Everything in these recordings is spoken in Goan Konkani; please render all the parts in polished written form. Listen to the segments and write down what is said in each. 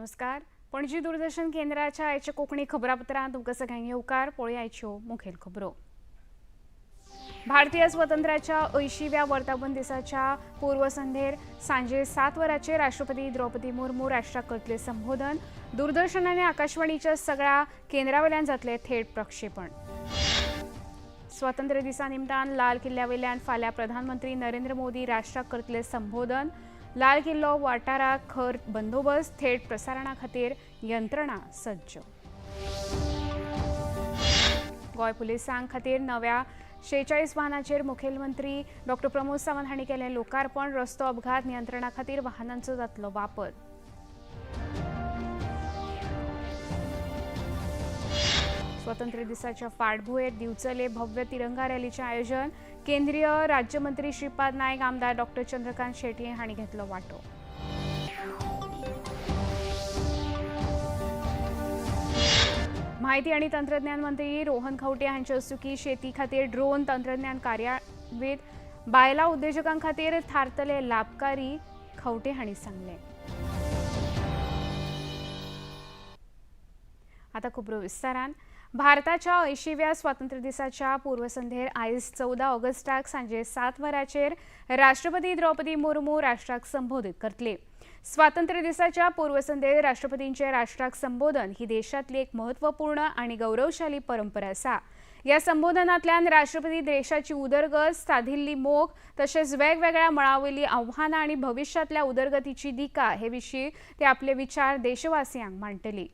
नमस्कार. पणजी दूरदर्शन केंद्राच्या आयच्या कोंकणी खबरापत्रांत तुमकां सगळ्यांक येवकार. पळोवया आयच्यो मुखेल खबरो. भारतीय स्वतंत्राच्या 80व्या वर्धापन दिसाच्या पूर्वसंध्येर सांजे 7 वरांचेर राष्ट्रपती द्रौपदी मुर्मू राष्ट्राक करतले संबोधन. दूरदर्शन आनी आकाशवाणीच्या सगळ्या केंद्रावयल्यान जातले थेट प्रक्षेपण. स्वातंत्र्य दिसा निमतान लाल किल्ल्या वयल्यान फाल्यां प्रधानमंत्री नरेंद्र मोदी राष्ट्राक करतले संबोधन. लाल किल्लो वाठाराक खर बंदोबस्त, थेट प्रसारणा खातीर यंत्रणा सज्ज. गोंय पुलिसां खातीर नव्या 46 वाहनाचेर मुखेलमंत्री डॉक्टर प्रमोद सावंत हांणी केलें लोकार्पण. रस्तो अपघात नियंत्रणा खातीर वाहनांचो जातलो वापर. स्वातंत्र्य दिसाच्या फाटभुंयेर दिवचले भव्य तिरंगा रॅलीचें आयोजन. केंद्रीय राज्यमंत्री श्रीपाद नायक, आमदार डॉक्टर चंद्रकांत शेटये हांणी घेतलो वांटो. माहिती आणि तंत्रज्ञान मंत्री रोहन खंवटे हांचे हस्तुकीं शेती खातीर ड्रोन तंत्रज्ञान कार्यान्वीत. बायलां उद्देजकां खातीर थारतले लाभकारी, खंवटे हांणी सांगलें. आता खबरो विस्तारान. भारताच्या 80व्या स्वातंत्र्य दिसाच्या पूर्वसंध्येर आयज 14 ऑगस्टाक सांजे 7 वरांचेर राष्ट्रपती द्रौपदी मुर्मू राष्ट्राक संबोधीत करतले. स्वातंत्र्य दिसाच्या पूर्वसंध्येर राष्ट्रपतींचे राष्ट्राक संबोधन ही देशांतली एक महत्वपूर्ण आणि गौरवशाली परंपरा आसा. ह्या संबोधनांतल्यान राष्ट्रपती देशाची उदरगत, साधिल्ली मोख तशेंच वेगवेगळ्या मळावयली आव्हानां आनी भविश्यांतल्या उदरगतीची दिका हे विशीं ते आपले विचार देशवासियांक मांडटली.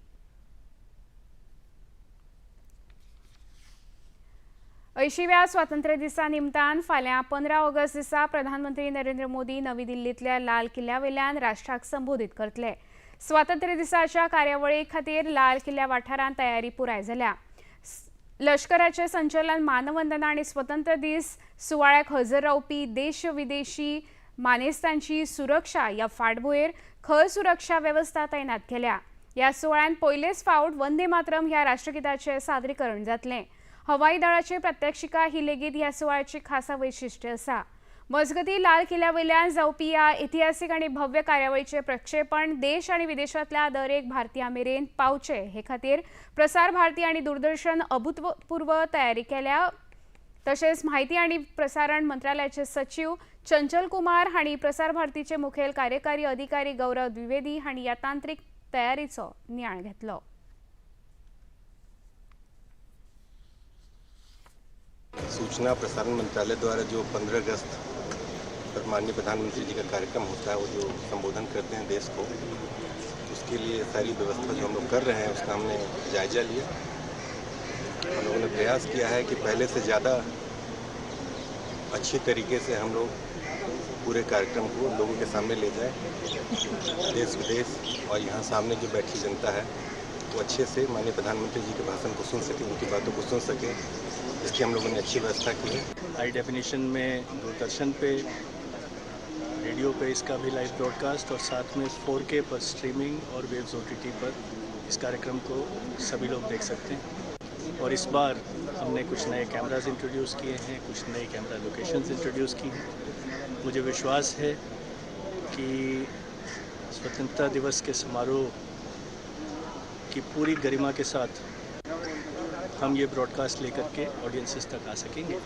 80व्या स्वातंत्र्य दिसा निमतान फाल्यां 15 ऑगस्ट दिसा प्रधानमंत्री नरेंद्र मोदी नवी दिल्लींतल्या लाल किल्ल्या वयल्यान राष्ट्राक संबोधीत करतले. स्वातंत्र्य दिसाच्या कार्यावळी खातीर लाल किल्ल्या वाठारांत तयारी पुराय जाल्या. लष्कराचे संचलन, मानवंदना आनी स्वतंत्र दीस सुवाळ्याक हजर रावपी देश विदेशी मानेस्तांची सुरक्षा ह्या फाटभुंयेर खर सुरक्षा वेवस्था तैनात केल्या. ह्या सुवाळ्यांत पयलेच फावट वंदे मातरम ह्या राष्ट्रगिताचें सादरीकरण जातलें. हवाई दळाची प्रात्यक्षिका ही लेगीत ह्या सुवाळ्याची खासा वैशिश्ट्य आसा. मजगतीं लाल किल्ल्या वयल्यान जावपी ह्या इतिहासीक आनी भव्य कार्यावळीचें प्रक्षेपण देश आनी विदेशांतल्या दर एक भारतीया मेरेन पावचें हे खातीर प्रसार भारती आनी दूरदर्शन अभूतपूर्व तयारी केल्या. तशेंच माहिती आनी प्रसारण मंत्रालयाचे सचीव चंचल कुमार हांणी प्रसार भारतीचे मुखेल कार्यकारी अधिकारी गौरव द्विवेदी हांणी ह्या तांत्रीक तयारीचो नियाळ घेतलो. सूचना प्रसारण मंत्रालय द्वारा जो 15 अगस्त पर माननीय प्रधानमंत्री जी का कार्यक्रम होता है, वो जो संबोधन करते हैं देश को, उसके लिए सारी व्यवस्था जो हम लोग कर रहे हैं उसका हमने जायजा लिया। हम लोगों ने प्रयास किया है कि पहले से ज़्यादा अच्छी तरीके से हम लोग पूरे कार्यक्रम को लोगों के सामने ले जाएं। देश विदेश और यहाँ सामने जो बैठी जनता है वो अच्छे से माननीय प्रधानमंत्री जी के भाषण को सुन सके, उनकी बातों को सुन सके, इसकी हम लोगों ने अच्छी व्यवस्था की है। हाई डेफिनेशन में दूरदर्शन पे, रेडियो पे इसका भी लाइव ब्रॉडकास्ट और साथ में 4K पर स्ट्रीमिंग और वेव्स OTT पर इस कार्यक्रम को सभी लोग देख सकते हैं। और इस बार हमने कुछ नए कैमराज इंट्रोड्यूस किए हैं, कुछ नए कैमरा लोकेशंस इंट्रोड्यूस की हैं। मुझे विश्वास है कि स्वतंत्रता दिवस के समारोह की पूरी गरिमा के साथ हम ये ब्रॉडकास्ट लेकर के ऑडियंसेस तक आ सकेंगे।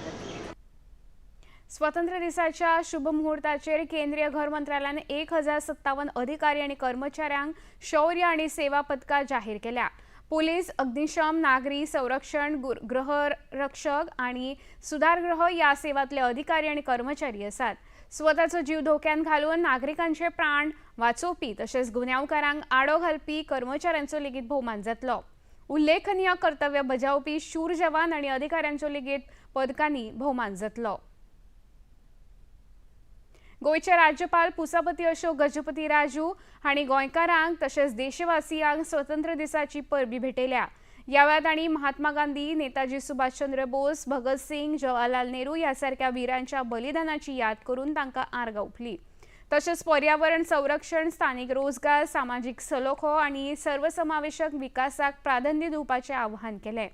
स्वातंत्र्य दिसाच्या शुभ मुहूर्ताचेर केंद्रीय घर मंत्रालयान 1057 अधिकारी आनी कर्मचाऱ्यांक शौर्य आनी सेवा पदकां जाहीर केल्या. पुलीस, अग्निशम, नागरी संरक्षण, गृहरक्षक आनी सुधारगृह ह्या सेवांतले अधिकारी आनी कर्मचारी आसात. स्वताचो जीव धोक्यांत घालून नागरिकांचे प्राण वाचोवपी तशेंच गुन्यांवकारांक आडो घालपी कर्मचाऱ्यांचो लेगीत भोवमान जातलो. उल्लेखनीय कर्तव्य बजावपी शूर जवान आनी अधिकाऱ्यांचो लेगीत पदकांनी भोवमान जातलो. गोंयचे राज्यपाल पुसापती अशोक गजपती राजू हांणी गोंयकारांक तशेंच देशवासियांक स्वतंत्र दिसाची परबी भेटयल्या. ह्या वेळार तांणी महात्मा गांधी, नेताजी सुभाषचंद्र बोस, भगत सिंग, जवाहरलाल नेहरू ह्या सारक्या वीरांच्या बलिदानाची याद करून तांकां आर्गां ओंपली. तशेंच पर्यावरण संरक्षण, स्थानीक रोजगार, सामाजीक सलोखो आनी सर्वसमावेशक विकासाक प्राधान्य दिवपाचें आवाहन केलें.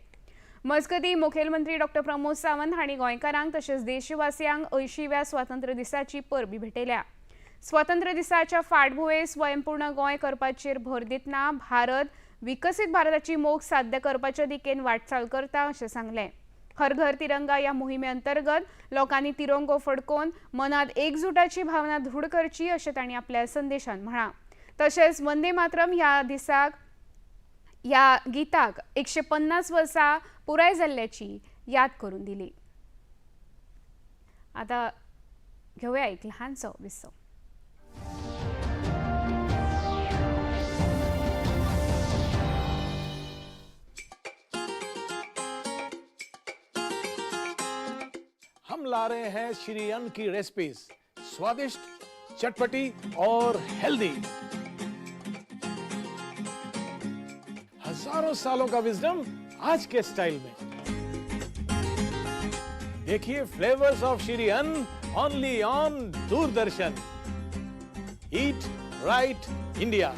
मजगतीं मुखेलमंत्री डॉक्टर प्रमोद सावंत हांणी गोंयकारांक तशेंच देशवासियांक 80व्या स्वातंत्र्य दिसाची परबी भेटयल्या. स्वातंत्र्य दिसाच्या फाटभुंयेर स्वयंपूर्ण गोंय करपाचेर भर दितना भारत विकसीत भारताची मोख साध्य करपाच्या दिकेन वाटचाल करता अशें सांगलें. हर घर तिरंगा ह्या मोहिमे अंतर्गत लोकांनी तिरंगो फडकोवन मनात एकजुटाची भावना दृढ करची अशें तांणी आपल्या संदेशान म्हळां. तशेंच वंदे मातरम ह्या दिसाक ह्या गीताक 150 वर्सां पुराय जाल्ल्याची याद करून दिली. आता घेवया एक ल्हानसो विसव. हम ला रहे हैं श्री अन्न की रेसिपीज, स्वादिष्ट, चटपटी और हेल्दी। हजारों सालों का विजडम आज के स्टाइल में। देखिए flavours of Shri Anna only on Doordarshan. Eat right India.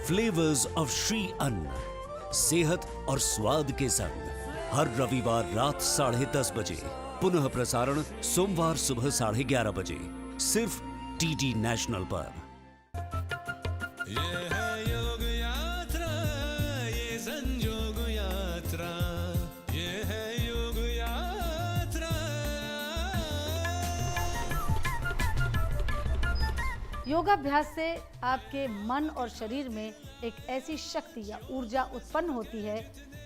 Flavours of Shri Anna, सेहत और स्वाद के संग, हर रविवार रात 10:30 बजे, पुनः प्रसारण सोमवार सुबह 11:30 बजे, सिर्फ टीडी नेशनल पर। ये है योग यात्रा, ये संजोग यात्रा, ये है योग यात्रा। योगाभ्यास से आपके मन और शरीर में एक ऐसी शक्ति या ऊर्जा उत्पन्न होती है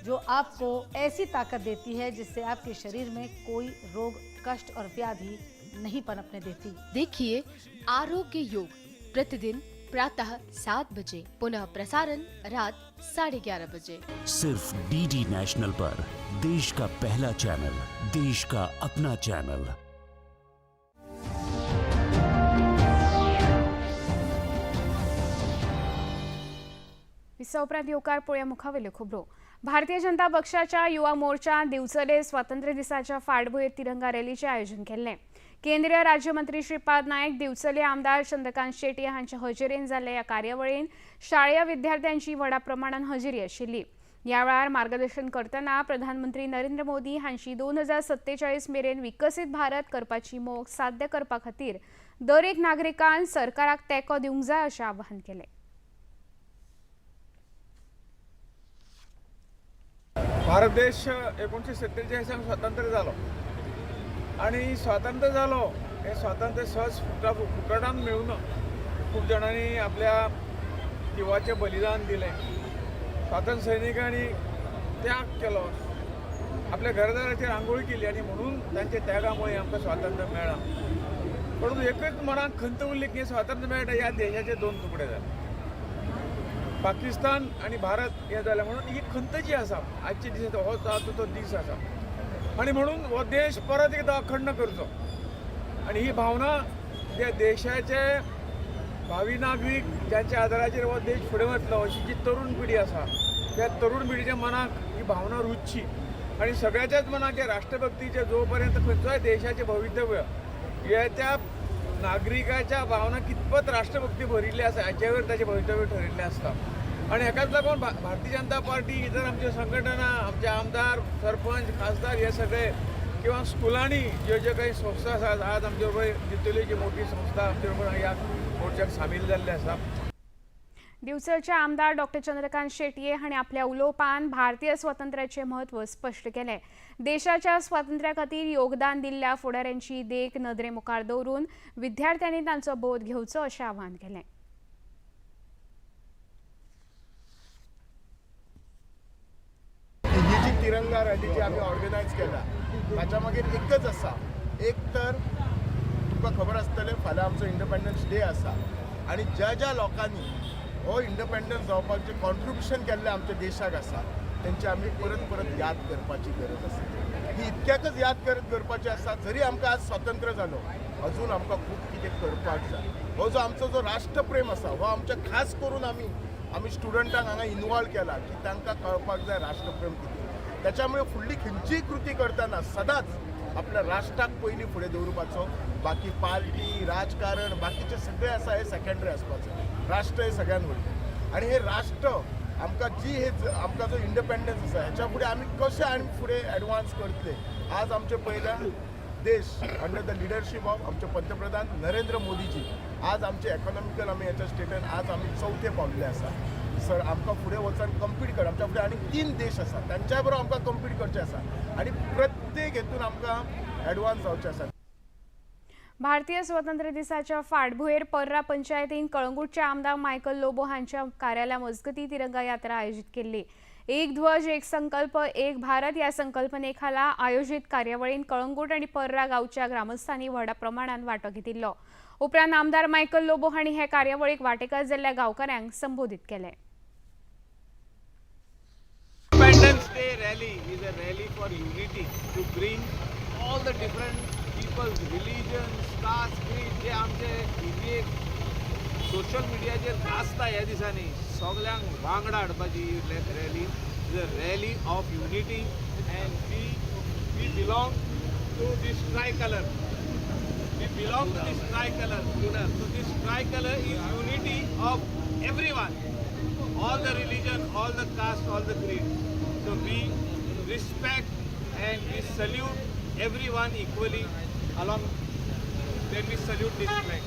जो आपको ऐसी ताकत देती है जिससे आपके शरीर में कोई रोग, कष्ट और व्याधि नहीं पनपने देती। देखिए आरोग्य योग प्रतिदिन प्रातः 7 बजे, पुनः प्रसारण रात 11:30 बजे, सिर्फ डीडी नेशनल पर, देश का पहला चैनल, देश का अपना चैनल। विसवा उपरांत येवकार पळोवया मुखावेल्यो खबरो. भारतीय जनता पक्षाच्या युवा मोर्चान दिवचले स्वातंत्र्य दिसाच्या फाटभुंयेर तिरंगा रॅलीचें आयोजन केल्लें. केंद्रीय राज्यमंत्री श्रीपाद नायक, दिवचले आमदार चंद्रकांत शेट्ये हांच्या हजेरेन जाल्ल्या ह्या कार्यावळीन शाळेय विद्यार्थ्यांची व्हडा प्रमाणान हजेरी आशिल्ली. ह्या वेळार मार्गदर्शन करतना प्रधानमंत्री नरेंद्र मोदी हांची 2047 मेरेन विकसीत भारत करपाची मोख साध्य करपा खातीर दर एक नागरिकान सरकाराक तेंको दिवंक जाय अशें आवाहन केलें. भारत देश 1947 स्वतंत्र जालो आनी स्वातंत्र्य जालो हें स्वातंत्र्य सहज फुकटान मेळूना. खूब जाणांनी आपल्या जिवाचें बलिदान दिलें, स्वातंत्र्य सैनिकांनी त्याग केलो, आपल्या घरदाराचेर आंघोळ केली आनी म्हणून तांच्या त्यागामुळे आमकां स्वातंत्र्य मेळ्ळां. परंतु एकच मनाक खंत उरली की स्वातंत्र्य मेळटा ह्या देशाचे दोन तुकडे जाले, पाकिस्तान आनी भारत हें जालें. म्हणून ही खंत जी आसा आजच्या दिसा, हो आतां तो दीस आसा आनी म्हणून हो देश परत एकदां अखंड करचो आनी ही भावना त्या देशाचे भावी नागरीक ज्यांच्या आदाराचेर हो देश फुडें वतलो अशी जी तरुण पिढी आसा त्या तरुण पिढीच्या मनाक ही भावना रुजची आनी सगळ्याच्याच मनाक हे राष्ट्रभक्तीचे जो पर्यंत खंयचोय देशाचें भवितव्य हे त्या नागरिकाच्या भावना कितपत राष्ट्रभक्ती भरिल्ली आसा हाचेवर ताचें भवितव्य ठरिल्लें आसता. आनी हेकाच लागून भारतीय जनता पार्टी, इतर आमच्यो संघटना, आमचे आमदार, सरपंच, खासदार हे सगळे किंवा स्कुलांनी ज्यो ज्यो काही संस्था आसात, आज आमचे बरोबर दिवचले जी मोठी संस्था आमचे बरोबर ह्या मोर्चाक सामील जाल्ले आसा. दिवचलचे आमदार डॉक्टर चंद्रकांत शेट्ये हांणी आपल्या उलोवपान भारतीय स्वातंत्र्याचें म्हत्व स्पश्ट केलें. देशाच्या स्वातंत्र्या खातीर योगदान दिल्ल्या फुडाऱ्यांची देख नदरे मुखार दवरून विद्यार्थ्यांनी तांचो बोध घेवचो अशें आवाहन केलें. ही जी तिरंगा रॅली जी आमी ऑर्गनायज केल्या ताच्या मागीर एकच आसा, एक तर तुमकां खबर आसतलें फाल्यां आमचो इंडिपेंडन्स डे आसा आनी ज्या ज्या लोकांनी हो इंडिपेंडन्स जावपाक जें कॉन्ट्रिब्युशन केल्लें आमच्या देशाक आसा तेंची आमी परत परत याद करपाची गरज आसा. ही इतक्याकच याद करत करपाची आसा, जरी आमकां आज स्वतंत्र जालो अजून आमकां खूब कितें करपाक जाय. हो जो आमचो जो राष्ट्रप्रेम आसा हो आमच्या खास करून आमी स्टुडंटांक हांगा इनवॉल्व केला की तांकां कळपाक जाय राष्ट्रप्रेम कितें. त्याच्यामुळे फुडली खंयचीय कृती करतना सदांच आपल्या राष्ट्राक पयलीं फुडें दवरुपाचो, बाकी पार्टी, राजकारण बाकीचे सगळे आसा हे सेकेंडरी आसपाचें. राष्ट्र हे सगळ्यान व्हडलें आनी हे राष्ट्र आमकां जी हे आमकां जो इंडिपेंडन्स आसा हेच्या फुडें आमी कशें आनी फुडें एडवान्स करतले. आज आमचे पयल्यान देश अंडर the leadership of आमचे पंतप्रधान नरेंद्र मोदीजी आज आमचे इकॉनॉमिकल आमी हेच्या स्टेटान आज आमी चवथे पावलेले आसा. सर आमकां फुडें वचून कम्पीट कर, आमच्या फुडें आनी 3 देश आसा तांच्या बरोबर आमकां कम्पीट करचें आसा आनी प्रत्येक हेतून आमकां एडवान्स जावचें आसा. भारतीय स्वातंत्र्य दिसाच्या फाटभुंयेर पर्रा पंचायतीन कळंगूटचे आमदार मायकल लोबो हांच्या कार्यालया मजगती तिरंगा यात्रा आयोजित केल्ली. एक ध्वज एक संकल्प एक भारत ह्या संकल्पनेखाला आयोजित कार्यावळीन कळंगूट आनी पर्रा गांवच्या ग्रामस्थांनी व्हडा प्रमाणात वांटो घेतिल्लो. उपरांत आमदार मायकल लोबो हांणी हे कार्यावळीक वांटेकार जाल्ल्या गांवकारांक संबोधित केलें. Independence Day rally is a rally for unity, to bring all the different peoples, religions, caste, creed, जे आमचे इंडियेक सोशल मिडियाचेर गाजता ह्या दिसांनी सगल्यांक वांगडा हाडपाची ही rally is a rally of unity and we belong to this tricolour. We belong to this tricolour. So this tricolour is unity of everyone, all the religion, all the caste, all the creed. So we respect and we salute everyone equally along when we salute this flag.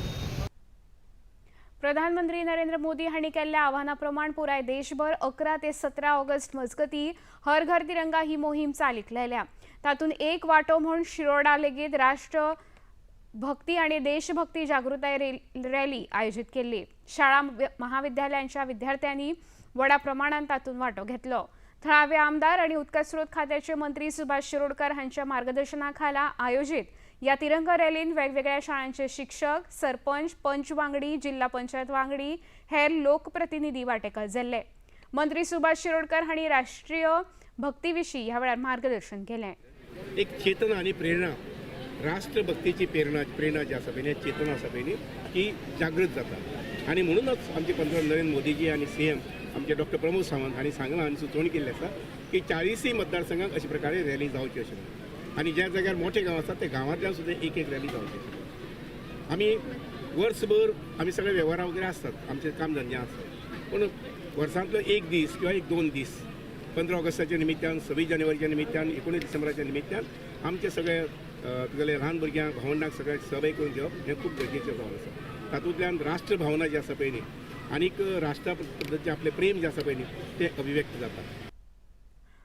प्रधानमंत्री नरेंद्र मोदी हांणी केल्ल्या आव्हाना प्रमाण पुराय देशभर 11 ते 17 ऑगस्ट मजगती हर घर तिरंगा ही मोहीम चालीक लायल्या. तातूंत एक वांटो म्हूण शिरोडा लेगीत राष्ट्र भक्ती आनी देशभक्ती जागृताय रॅली आयोजीत केल्ली. शाळा महाविद्यालयांच्या विद्यार्थ्यांनी व्हडा प्रमाणात तातूंत वांटो घेतलो. थळावे आमदार आनी उदका स्रोत खात्याचे मंत्री सुभाष शिरोडकर हांच्या मार्गदर्शनाखाला आयोजित या तिरंगा रॅलीन वेगवेगळ्या शाळांचे शिक्षक, सरपंच, पंच वांगडी, जिल्हा पंचायत वांगडी, हेर लोकप्रतिनिधी वांटेकार जाल्ले. मंत्री सुभाष शिरोडकर हांणी राष्ट्रीय भक्तीविशीं ह्या वेळार मार्गदर्शन केलें. एक चेतना आनी प्रेरणा, राष्ट्रभक्तीची प्रेरणा प्रेरणा जी आसा पळय, चेतना आसा पळय, ती जागृत जाता. आनी म्हणूनच आमचे पंतप्रधान नरेंद्र मोदीजी आनी सीएम आमचे डॉक्टर प्रमोद सावंत हांणी सांगलां आनी सुचोवणी केल्ली आसा की 40 मतदारसंघाक अशे प्रकारे रॅली जावची अशें म्हणून, आनी ज्या जाग्यार मोठे गांव आसात त्या गांवांतल्यान सुद्दां एक एक रॅली जावची अशें. आमी वर्सभर आमी सगळे वेव्हारा वगैरे आसतात, आमचे काम धंदे आसतात, पूण वर्सांतलो एक दीस किंवा एक 2 दीस 15 ऑगस्टाच्या निमित्तान, 26 जानेवारीच्या निमित्तान, 19 डिसेंबराच्या निमित्तान आमचे सगळे तुगेले ल्हान भुरग्यांक, भावंडांक सगळ्यांक सभे करून घेवप हें खूब गरजेचें जावन आसा. तातूंतल्यान राष्ट्रभावना जी आसा पळय न्ही, आनीक राष्ट्रा बद्दलचें आपलें प्रेम जें आसा पळय न्ही, तें अभिव्यक्त जाता.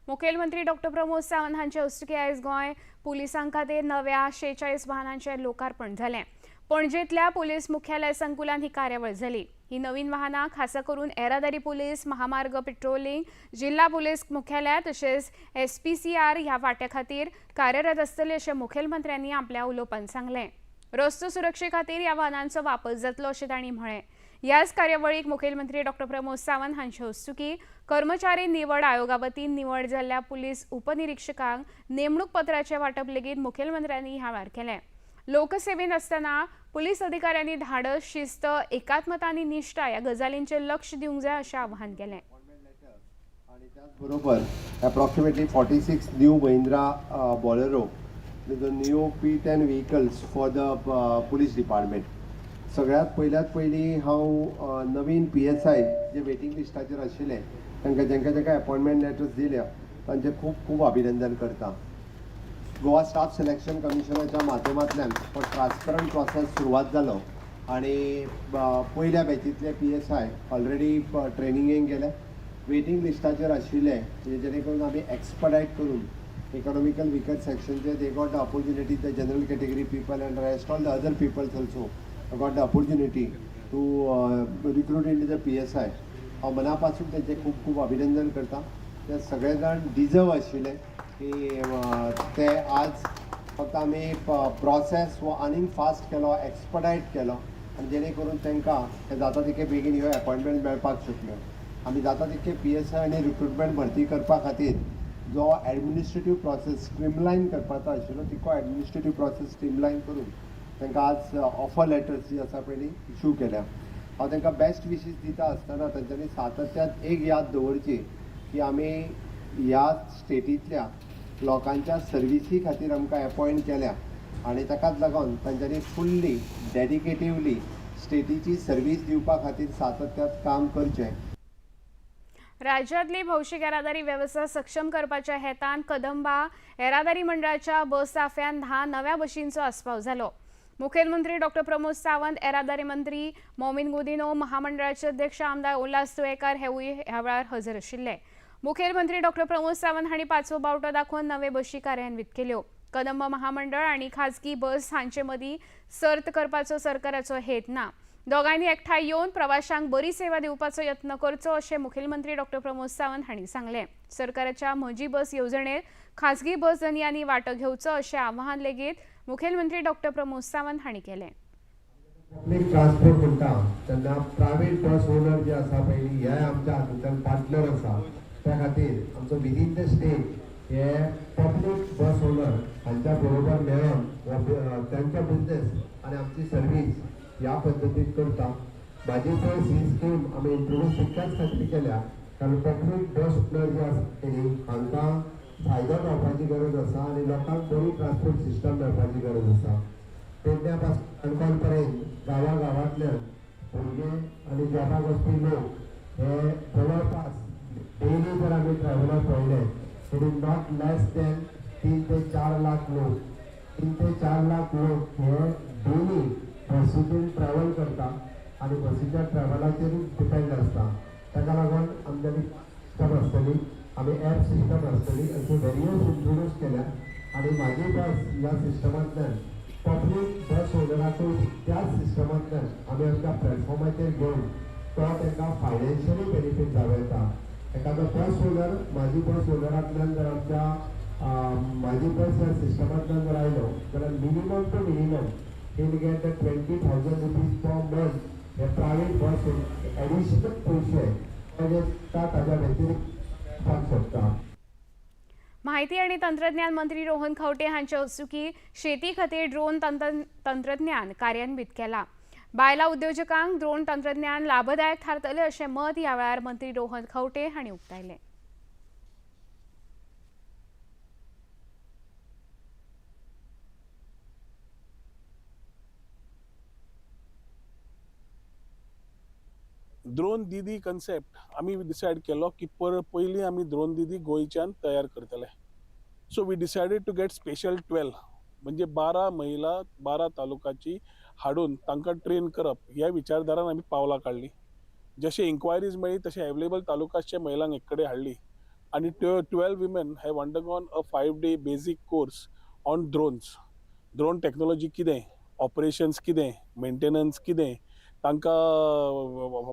मुखेलमंत्री डॉक्टर प्रमोद सावंत हांचे हस्तुकीं आयज गोंय पुलिसां खातीर नव्या 46 वाहनांचें लोकार्पण जालें. पणजेंतल्या पुलीस मुख्यालय संकुलान ही कार्यावळ जाली. ही नवीन वाहनां खासा करून येरादारी पुलीस, महामार्ग पेट्रोलिंग, जिल्हा पुलीस मुख्यालय तशेंच SPCR ह्या वांट्या खातीर कार्यरत आसतले अशें मुखेलमंत्र्यांनी आपल्या उलोवपांत सांगलें. रस्तो सुरक्षे खातीर ह्या वाहनांचो वापर जातलो अशें तांणी म्हळें. ह्याच कार्यावळीक मुखेलमंत्री डॉक्टर प्रमोद सावंत हांचे हस्तुकीं कर्मचारी निवड आयोगा वतीन निवड जाल्ल्या पुलीस उपनिरीक्षकांक नेमणूक पत्राचें वांटप लेगीत मुखेलमंत्र्यांनी ह्या वेळार केलें. लोकसेवेन आसतना पुलीस अधिकाऱ्यांनी धाडस, शिस्त, एकात्मता आनी निश्ठा ह्या गजालींचेर लक्ष दिवंक जाय अशें आवाहन केलें. आनी त्याच बरोबर approximately 46 new Mahindra Bolero with the new P10 vehicles for the police department. सगळ्यात पयल्यात पयलीं हांव नवीन PSI जे वेटींग लिस्टाचेर आशिल्ले तांकां जांकां जांकां एपॉयंटमेंट लेटर्स दिल्या तांचें खूब खूब अभिनंदन करता. गोवा स्टाफ सिलेक्शन कमिशनाच्या माध्यमांतल्यान हो ट्रान्सपरंट प्रोसेस सुरवात जालो आनी पयल्या बॅचींतले PSI already ट्रेनिंगेक गेले. वेटींग लिस्टाचेर आशिल्ले जेणे करून आमी एक्सपडायट करून इकॉनॉमिकल विकर सेक्शनचे they got the opportunity, the general category people and rest all the other peoples also got the opportunity to recruit in the PSI. हांव मना पासून तेंचें खूब खूब अभिनंदन करता. ते सगळे जाण डिजर्व आशिल्ले की ते आज फक्त आमी प्रोसेस हो आनीक फास्ट केलो, एक्सपडायट केलो आनी जेणे करून तांकां हे जाता तितके बेगीन ह्यो एपॉयंटमेंट मेळपाक शकल्यो. आमी जाता तितके PSI आनी रिक्रुटमेंट भरती करपा खातीर जो एडमिनिस्ट्रेटीव प्रोसेस स्ट्रीमलायन करपाचो आशिल्लो तितको एडमिनिस्ट्रेटीव प्रोसेस स्ट्रीमलायन करून तांकां आज ऑफर लेटर्स जी आसा पळय इशू केल्या. हांव तांकां बेस्ट विशीस दिता आसतना तांच्यांनी सातत्यान एक याद दवरची की आमी ह्या स्टेटींतल्या लोकांच्या सर्विसी खातीर आमकां एपॉयंट केल्या आनी ताकाच लागून तांच्यांनी फुल्ली डेडिकेटिवली स्टेटीची सर्वीस दिवपा खातीर सातत्यान काम करचें. राज्यातली भौशीक येरादारी वेवस्था सक्षम करपाच्या हेतान कदंबा येरादारी मंडळाच्या बस ताफ्यान 10 नव्या बशींचो आस्पाव जालो. मुखेलमंत्री डॉक्टर प्रमोद सावंत, येरादारी मंत्री मॉविन गुदिन्हो, महामंडळाचे अध्यक्ष आमदार उल्हास तुयेंकार हेवूय ह्या वेळार हजर आशिल्ले. मुखेलमंत्री डॉक्टर प्रमोद सावंत हांणी पाचवो बावटो दाखोवन नवे बशी कार्यान्वीत केल्यो. कदंब महामंडळ आनी खाजगी बस हांचे मदीं सर्त करपाचो सरकाराचो हेत ना. दोगांयनी एकठांय येवन प्रवाशांक बरी सेवा दिवपाचो यत्न करचो अशें मुखेलमंत्री डॉक्टर प्रमोद सावंत हांणी सांगलें. सरकाराच्या म्हजी बस येवजणेत खाजगी बस धनयांनी वांटो घेवचो अशें आवाहन लेगीत मुखेलमंत्री डॉक्टर प्रमोद सावंत हांणी केलें. पब्लीक ट्रान्सपोर्ट म्हणटा तेन्ना प्रायवेट बस ओनर जे आसा पयलीं हे आमच्या हातूंतल्यान पार्टनर आसा. त्या खातीर आमचो विदीन the state हे पब्लीक बस ओनर हांच्या बरोबर मेळोन हो तांचो बिजनेस आनी आमची सर्वीस ह्या पद्दतीन करता. म्हाजी बस ही स्कीम आमी इंट्रोड्यूस तितक्याच खातीर केल्या कारण पब्लीक बस ओनर जे आसा पयलीं हांकां फायदो मेळपाची गरज आसा आनी लोकांक बरी ट्रान्सपोर्ट सिस्टम मेळपाची गरज आसा. पेडण्या पासून काणकोण पर्यंत गांवा गांवांतल्यान भुरगे आनी जॉबाक वचपी लोक हे जवळपास डेली जर आमी ट्रॅव्हलर पळयले it is not less than 3 ते 4 लाख लोक, 3 ते 4 लाख लोक हे डेली बसीचेर ट्रॅव्हल करता आनी बसीच्या ट्रॅव्हलाचेरूच डिपेंड आसता. ताका लागून आमच्यांनी सिस्टम आसतली, आमी एप सिस्टम आसतली अश्यो वेरियस इंट्रोड्यूस केल्या आनी म्हाजी बस ह्या सिस्टमांतल्यान पब्लीक बस ओनराकूय त्याच सिस्टमांतल्यान आमी आमच्या प्लॅटफॉर्माचेर घेवन तो तांकां फायनान्शियली बेनिफीट जावं येता. एखादो बस ओनर म्हाजी बस ओनरांतल्यान जर आमच्या म्हाजी बस ह्या सिस्टमांतल्यान जर आयलो जाल्यार minimum to minimum he will get the 20,000 rupees per month hey private bus additional पयशे ताज्या व्यतिरिक्त मेळपाक शकता. माहिती आणि तंत्रज्ञान मंत्री रोहन खंवटे हांचे हस्तुकीं शेती खातीर ड्रोन तंत्रज्ञान कार्यान्वीत केला. बायलां उद्योजकांक ड्रोन तंत्रज्ञान लाभदायक थारतलें अशें मत ह्या वेळार मंत्री रोहन खंवटे हांणी उक्तायलें. द्रोण दीदी कन्सेप्ट आमी डिसायड केलो की पयलीं आमी द्रोण दीदी गोंयच्यान तयार करतले. So we decided to get special 12 म्हणजे 12 महिला 12 तालुकाची हाडून तांकां ट्रेन करप ह्या विचारधारान आमी पावलां काडली. जशे इन्क्वायरीज मेळ्ळी तशें एवेलेबल तालुकाच्या महिलांक एक कडेन हाडली आनी 12 women have undergone a 5-day basic course on drones. Drone technology कितें, ऑपरेशन्स कितें, मेंटेनन्स कितें, तांकां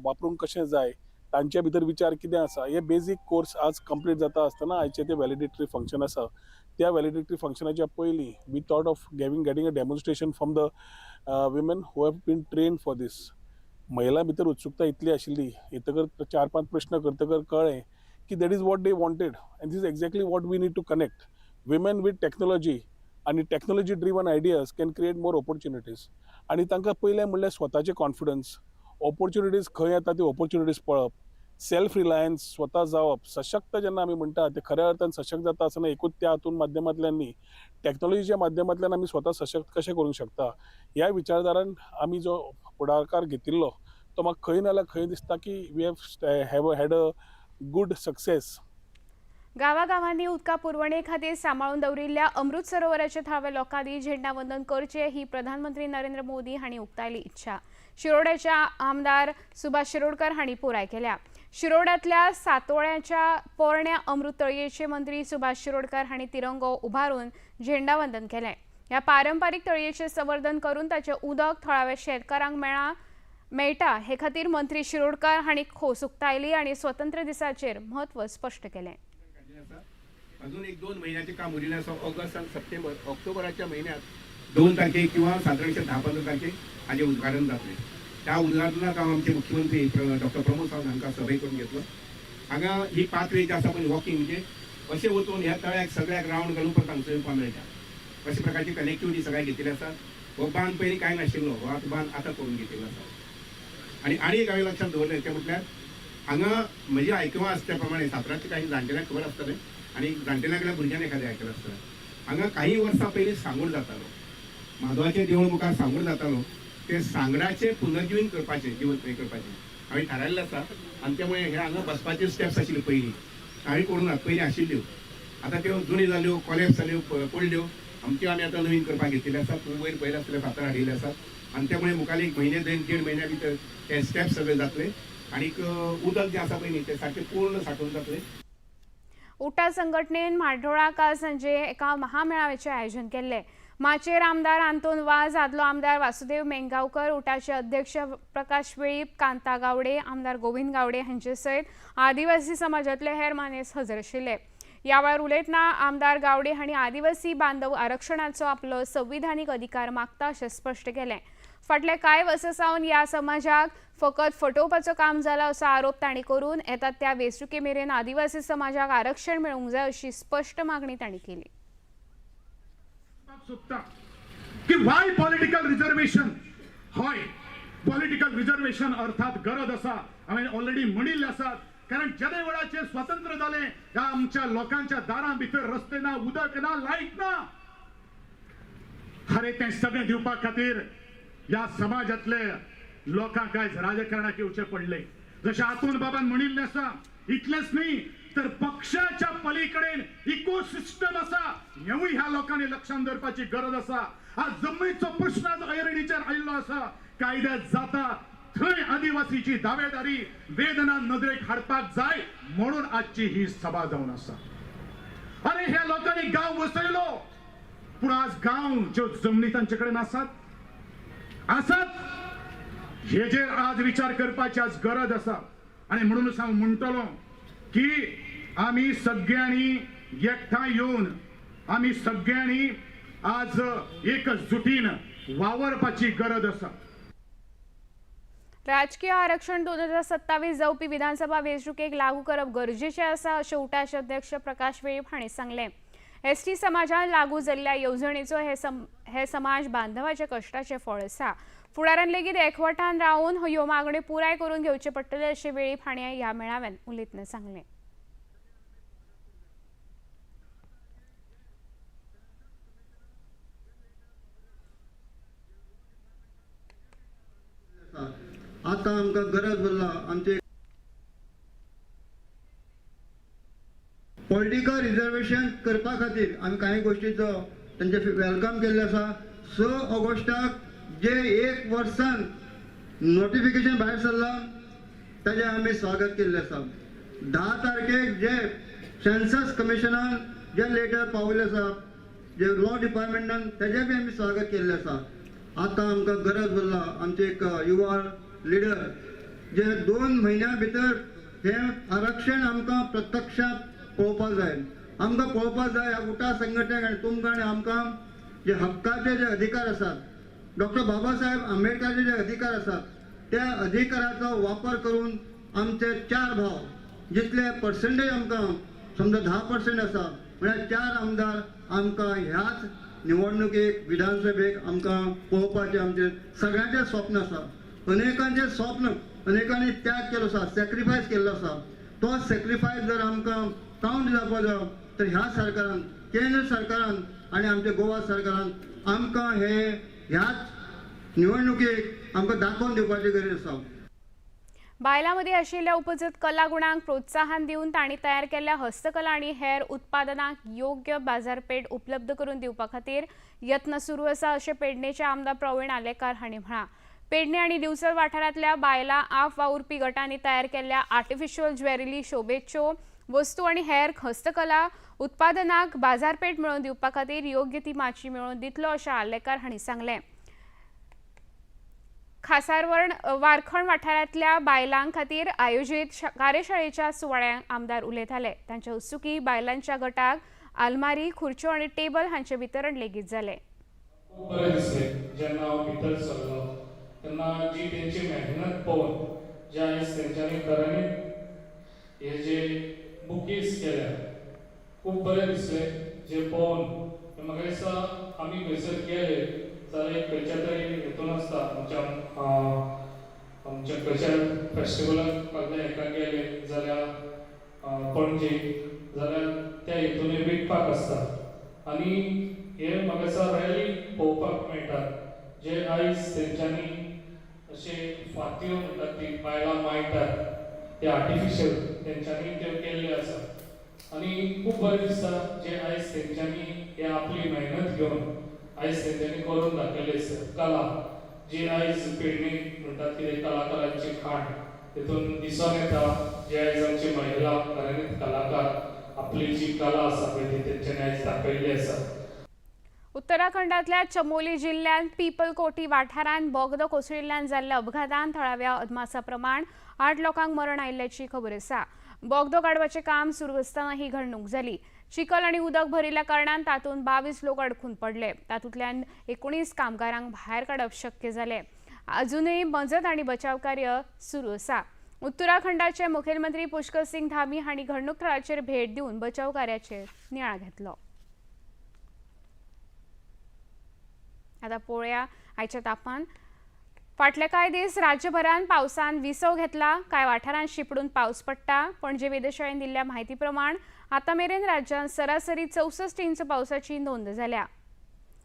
वापरूंक कशें जाय, तांचे भितर विचार कितें आसा, हे बेजीक कोर्स आज कंप्लीट जाता आसतना आयचें तें व्हॅलिडेटरी फंक्शन आसा. त्या व्हॅलिडेटरी फंक्शनाच्या पयलीं we thought of getting a demonstration from the women who have been trained for this. महिलां भितर उत्सुकता इतली आशिल्ली, येतकर 4-5 प्रश्न करतकर कळ्ळें की that is what they wanted and this is exactly what we need to connect women with technology आनी technology driven ideas can create more opportunities. आनी तांकां पयलें म्हणल्यार स्वताचें कॉन्फिडन्स, ऑपॉर्च्युनिटीज खंय येता त्यो ऑपॉर्च्युनिटीज पळोवप, सेल्फ रिलायन्स स्वता जावप, सशक्त जेन्ना आमी म्हणटा ते खऱ्या अर्थान सशक्त जाता आसतना एकूच त्या हातून माध्यमांतल्यान न्ही, टॅक्नोलॉजीच्या माध्यमांतल्यान आमी स्वता सशक्त कशें करूंक शकता ह्या विचारधारान आमी जो फुडाकार घेतिल्लो तो म्हाका खंय ना जाल्यार खंय दिसता की we have had a good success. गावागावांनी उदका पुरवणे खातीर सांबाळून दवरिल्ल्या अमृत सरोवराचे थळाव्या लोकांनी झेंडावंदन करचें ही प्रधानमंत्री नरेंद्र मोदी हांणी उक्तायली इच्छा शिरोड्याच्या आमदार सुभाष शिरोडकर हांणी पुराय केल्या. शिरोड्यांतल्या सातोळ्याच्या पोरण्या अमृत तळयेचे मंत्री सुभाष शिरोडकर हांणी तिरंगो उबारून झेंडावंदन केलें. ह्या पारंपारीक तळयेचें संवर्धन करून ताचें उदक थळाव्या शेतकारांक मेळटा हे खातीर मंत्री शिरोडकर हांणी खोस उक्तायली आनी स्वतंत्र दिसाचेर म्हत्व स्पश्ट केलें. अजून 1-2 महिन्याचे काम उरिल्लें आसा. ऑगस्ट आनी सप्टेंबर, ऑक्टोबराच्या म्हयन्यात 2 तारखेक किंवा सादारणशे 10-15 तारखेक हाजें उद्घाटन जातलें. त्या उद्घाटनाक हांव आमचे मुख्यमंत्री डॉक्टर प्रमोद सावंत हांकां सभे करून घेतलो. हांगा ही पाथवे जी आसा पळय वॉकिंग, म्हणजे अशें वचून ह्या तळ्याक सगळ्याक रावंड घालून परत हांगसर येवपाक मेळटा. अशे प्रकारची कनेक्टिविटी सगळ्याक घेतिल्ली आसा. हो बांद पयलीं कांय नाशिल्लो, हो आतां बांद आतां करून घेतिल्लो आसा. आनी आनी एक हांवें लक्षांत दवरलें तें म्हटल्यार हांगा म्हजी आयकुवा आसा त्या प्रमाणे साताराच्या काही जाणटेल्यांक खबर आसतलें आनी जाणटेल्या कडल्या भुरग्यांक एखादें आयकलां आसतलें. हांगा काही वर्सां पयलीं सांगूड जातालो, माधवाचें देवूळ मुखार सांगूड जातालो. ते सांगडाचें पुनर्जीवन करपाचें, जिवंत हें करपाचें हांवें थारायल्लें आसा. आनी त्यामुळे हे हांगा बसपाच्यो स्टेप्स आशिल्ल्यो पयलीं, हांवें करूंक ना, पयलीं आशिल्ल्यो, आतां त्यो जुन्यो जाल्यो, कॉलेप्स जाल्यो, पडल्यो. आमच्यो आमी आतां नवीन करपाक घेतिल्ले आसात. वयर पयले आसले फातर हाडिल्ले आसात आनी त्यामुळे मुखार एक म्हयने देड म्हयन्या भितर ते स्टेप्स सगळे जातले आनीक उदक जें आसा पळय न्ही तें सारकें पूर्ण साठोवन जातलें. उटा संघटनेन म्हाड्डोळा काल सांजे एका महामेळाव्याचें आयोजन केल्लें. माचयेर आमदार आंतोन वाज, आदलो आमदार वासुदेव मेंगांवकर, उटाचे अध्यक्ष प्रकाश वेळीप, कांता गावडे, आमदार गोविंद गावडे हांचे सयत आदिवासी समाजांतले हेर मानेस्त हजर आशिल्ले. ह्या वेळार उलयतना आमदार गावडे हांणी आदिवासी बांधव आरक्षणाचो आपलो संविधानीक अधिकार मागता अशें स्पश्ट केलें. फाटल्या कांय वर्सां सावन ह्या समाजाक फकत फटोवपाचो काम जाला असो आरोप तांणी करून येतात त्या वेंचणुके मेरेन आदिवासी समाजाक आरक्षण मेळूंक जाय अशी स्पश्ट मागणी तांणी केली. की वाय पॉलिटिकल रिझर्वेशन? हय, पॉलिटिकल रिझर्वेशन अर्थात गरज आसा. हांवें ऑलरेडी म्हणिल्लें आसात, कारण जेदे वेळाचेर स्वातंत्र्य जालें ह्या आमच्या लोकांच्या दारां भितर रस्ते ना, उदक ना, लायट ना. अरे तें सगळें दिवपा खातीर ह्या समाजांतले लोकांक आयज राजकारणाक येवचें पडलें. जशें आतून बाबान म्हणिल्लें आसा, इतलेंच न्ही तर पक्षाच्या पलीकडेन इकोसिस्टम आसा, हेवूय ह्या लोकांनी लक्षांत दवरपाची गरज आसा. आज जमनीचो प्रश्न आज ऐरणीचेर आयिल्लो आसा. कायद्यात जाता थंय आदिवासीची दावेदारी वेदना नदरेक हाडपाक जाय म्हणून आजची ही सभा जावन आसा. अरे ह्या लोकांनी गांव वसयलो, पूण आज गांव ज्यो जमनी तांचे कडेन आसात आसात हेजेर आज विचार करपाची आज गरज आसा. आनी म्हणूनच हांव म्हणटलो की आमी सगळ्यांनी एकठांय येवन आमी सगळ्यांनी आज एकजुटीन वावरपाची गरज आसा. राजकीय आरक्षण 2027 जावपी विधानसभा वेंचणुकेक लागू करप गरजेचें आसा अशें उटाचे अध्यक्ष प्रकाश वेळीप हांणी सांगलें. एसटी समाजान लागू जाल्ल्या येवजणेचो हे समाज बांधवाचे कश्टाचें फळ आसा. फुडारान लेगीत एकवटान रावन ह्यो मागण्यो पुराय करून घेवचे पडटले अशें वेळीप हांणी ह्या मेळाव्यान उलयतना सांगलें. आतां आमकां गरज उरला आमचे पॉलिटिकल रिजर्वेशन करपा खातीर आमी कांय गोश्टीचो तांचे welcome केल्लें आसा. 6 ऑगस्टाक जे एक वर्सान नोटिफिकेशन भायर सरलां ताजें आमी स्वागत केल्लें आसा. 10 तारखेक जे सेन्सस कमिशनान जे लेटर पावयलें आसा जे लॉ डिपार्टमेंटान ताजें बी आमी स्वागत केल्लें आसा. आतां आमकां गरज उरला आमचे एक युवा लिडर जे 2 म्हयन्या भितर हें आरक्षण आमकां प्रत्यक्षांत पळोवपाक जाय. आमकां पळोवपाक जाय ह्या उटा संघटनेक आनी तुमकां आनी आमकां जे हक्काचे जे अधिकार आसात, डॉक्टर बाबासाहेब आंबेडकराचे जे अधिकार आसात त्या अधिकाराचो वापर करून आमचे 4 भाव जितले पर्संटेज आमकां समजा 10% आसा म्हळ्यार 4 आमदार आमकां ह्याच निवडणुकेक विधानसभेक आमकां पळोवपाचें आमचें सगळ्यांचें स्वप्न आसा. अनेकांचें स्वप्न, अनेकांनी त्याग केलो आसा, सॅक्रिफायस केल्लो आसा. तो सॅक्रिफायस जर आमकां कावंट जावपाक जाय तर ह्या सरकारान, केंद्र सरकारान आनी आमच्या गोवा सरकारान आमकां हे ह्याच निवडणुकेक आमकां दाखोवन दिवपाची गरज आसा. बायलां मदीं आशिल्ल्या उपजत कला गुणांक प्रोत्साहन दिवन तांणी तयार केल्ल्या हस्तकला आनी हेर उत्पादनांक योग्य बाजारपेठ उपलब्ध करून दिवपा खातीर यत्न सुरू आसा अशें पेडणेचे आमदार प्रवीण आलेकार हांणी म्हळां. पेडणे आनी दिवचल वाठारांतल्या बायलां आप वावुरपी गटांनी तयार केल्ल्या आर्टिफिशियल ज्वेलरी, शोभेच्यो वस्तू आनी हेर हस्तकला उत्पादनाक बाजारपेठ मेळोवन दिवपा खातीर योग्य ती माची मेळोवन दितलो अशें आलेकार हांणी सांगलें. खासारवर्ण वारखंड वाठारांतल्या बायलां खातीर आयोजीत कार्यशाळेच्या सुवाळ्यांत आमदार उलयताले. तांच्या हस्तुकीं बायलांच्या गटाक आलमारी, खुर्च्यो आनी टेबल हांचें वितरण लेगीत जालें. खूब बरें दिसलें जेन्ना हांव भितर सरलो तेन्ना जी तेंची मेहनत पळोवन जे आयज तेंच्यांनी खऱ्यांनी हे जे बुकीज केल्या खूब बरें दिसलें जे पळोवन. म्हाका दिसता आमी खंयसर गेले जाल्यार एक खंयच्या तरी हेतून आसता आमच्या आमच्या खंयच्या फेस्टिवलाक कसल्या हेका गेले जाल्यार पणजे जाल्यार त्या हेतून विकपाक आसता आनी हे म्हाका दिसता रॅली पळोवपाक मेळटा जे आयज तेंच्यांनी अशे फातयो म्हणटात ती बायलां माळटात ते आर्टिफिशियल तेंच्यांनी त्यो केल्ल्यो आसा आनी खूब बरें दिसता जे आयज तेंच्यांनी हे आपली मेहनत घेवन आयज तेंच्यांनी करून दाखयलें आसा. कला जी आयज पेडणे म्हणटात कितें कलाकारांची खाण तेतून दिसून येता जे आयज आमची महिला खऱ्यांनीच कलाकार आपली जी कला आसा पळय ती तेंच्यांनी आयज दाखयल्ली आसा. उत्तराखंडातल्या चमोली जिल्ल्यांत पीपलकोटी वाठारांत बोगदो कोसळिल्ल्यान जाल्ल्या अपघातान थळाव्या अदमासा प्रमाण 8 लोकांक मरण आयिल्ल्याची खबर आसा. बोगदो काडपाचें काम सुरू आसतना ही घडणूक जाली. चिखल आनी उदक भरिल्ल्या कारणान तातूंत 22 लोक अडकून पडले. तातूंतल्यान 19 कामगारांक भायर काडप शक्य जालें. अजूनय मजत आनी बचाव कार्य सुरू आसा. उत्तराखंडाचे मुखेलमंत्री पुष्कर सिंग धामी हांणी घडणूक थळाचेर भेट दिवन बचाव कार्याचेर नियाळ घेतलो. आता पळोवया आयचें तापमान. फाटले कांय दीस राज्यभरान पावसान विसव घेतला. कांय वाठारांत शिपडून पावस पडटा. पणजे वेधशाळेन दिल्ल्या म्हायती प्रमाण आतां मेरेन राज्यांत सरासरी 64 इंच पावसाची नोंद जाल्या.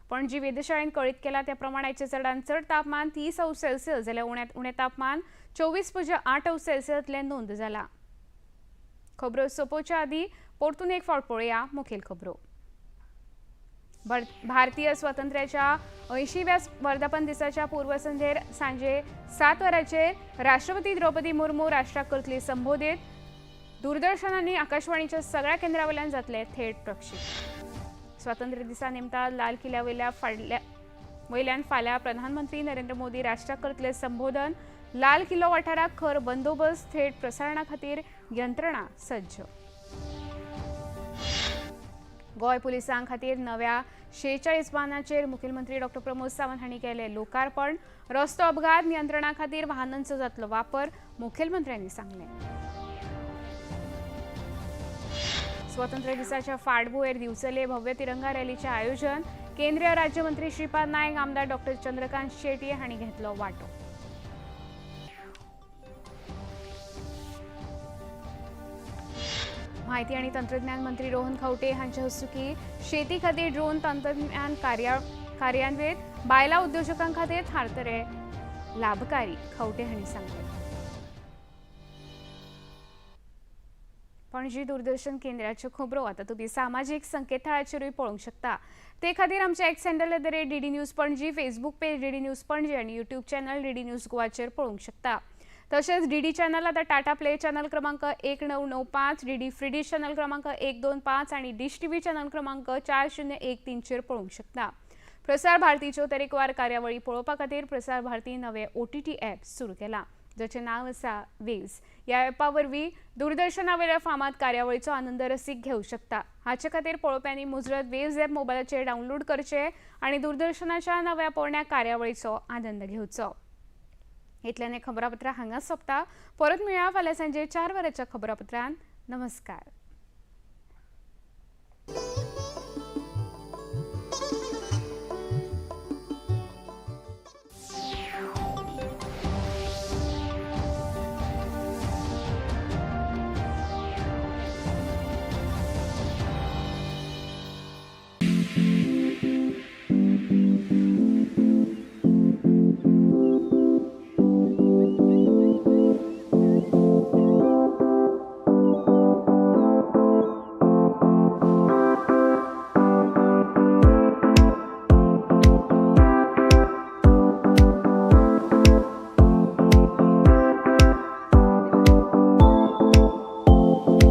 पणजी वेधशाळेन कळीत केला त्या प्रमाण आयचें चडांत चड तापमान 30 अंश सेल्सियस जाल्यार उण्यांत उणें तापमान 24.8 अंश सेल्सियसलें नोंद जाला. खबरो सोंपोवच्या आदीं परतून एक फावट पळोवया मुखेल खबरो. भारतीय स्वातंत्र्याच्या 80व्या वर्धापन दिसाच्या पूर्वसंध्येर सांजे 7 वरांचेर राष्ट्रपती द्रौपदी मुर्मू राष्ट्राक करतली संबोधीत. दूरदर्शन आनी आकाशवाणीच्या सगळ्या केंद्रां वयल्यान जातले थेट प्रक्षेपण. स्वातंत्र्य दिसा निमतान लाल किल्ल्या वयल्यान फाल्यां प्रधानमंत्री नरेंद्र मोदी राष्ट्राक करतले संबोधन. लाल किल्लो वाठाराक खर बंदोबस्त, थेट प्रसारणा खातीर यंत्रणा सज्ज. गोंय पुलिसां खातीर नव्या 46 वाहनांचेर मुखेलमंत्री डॉ प्रमोद सावंत हांणी केलें लोकार्पण. रस्तो अपघात नियंत्रणा खातीर वाहनांचो जातलो वापर, मुखेलमंत्र्यांनी सांगलें. स्वातंत्र्य दिसाच्या फाटभुंयेर दिवचले भव्य तिरंगा रॅलीचें आयोजन. केंद्रीय राज्यमंत्री श्रीपाद नायक, आमदार डॉ चंद्रकांत शेट्ये हांणी घेतलो वांटो. माहिती आणि तंत्रज्ञान मंत्री रोहन खवटे हांचे हस्तुकी शेती खातीर ड्रोन तंत्रज्ञान कार्यान्वित बायलां उद्योजकां खातीर थारतले लाभकारी, खवटे हांणी सांगलें. पणजी दूरदर्शन केंद्राच्यो खबरो आतां तुमी सामाजीक संकेतथळाचेरूय पळोवंक शकता. ते खातीर आमच्या X handle @DD News Panaji, Facebook page DD News Panaji आनी यूट्यूब चॅनल DD news गोवाचेर पळोवंक शकता. तशेंच डीडी चॅनल आतां टाटा प्ले चॅनल क्रमांक 1995, डीडी फ्री डिश चॅनल क्रमांक 125 आनी डिश टीव्ही चॅनल क्रमांक 4013 चेर पळोवंक शकता. प्रसार भारतीच्यो तरेकवार कार्यावळी पळोवपा खातीर प्रसार भारती नवे OTT app सुरू केला, जाचें नांव आसा वेव्स. ह्या ॲपा वरवीं दूरदर्शना वयल्या फामाद कार्यावळीचो आनंद रसीक घेवंक शकता. हाचे खातीर पळोवप्यांनी मुजरत वेव्स ॲप मोबायलाचेर डावनलोड करचें आनी दूरदर्शनाच्या नव्या पोरण्या कार्यावळीचो आनंद घेवचो. इतल्यान खबरापत्रां हांगा सोंपता. परत मेळया फाल्यां सांजे 4 वरांच्या खबरापत्रांत. नमस्कार.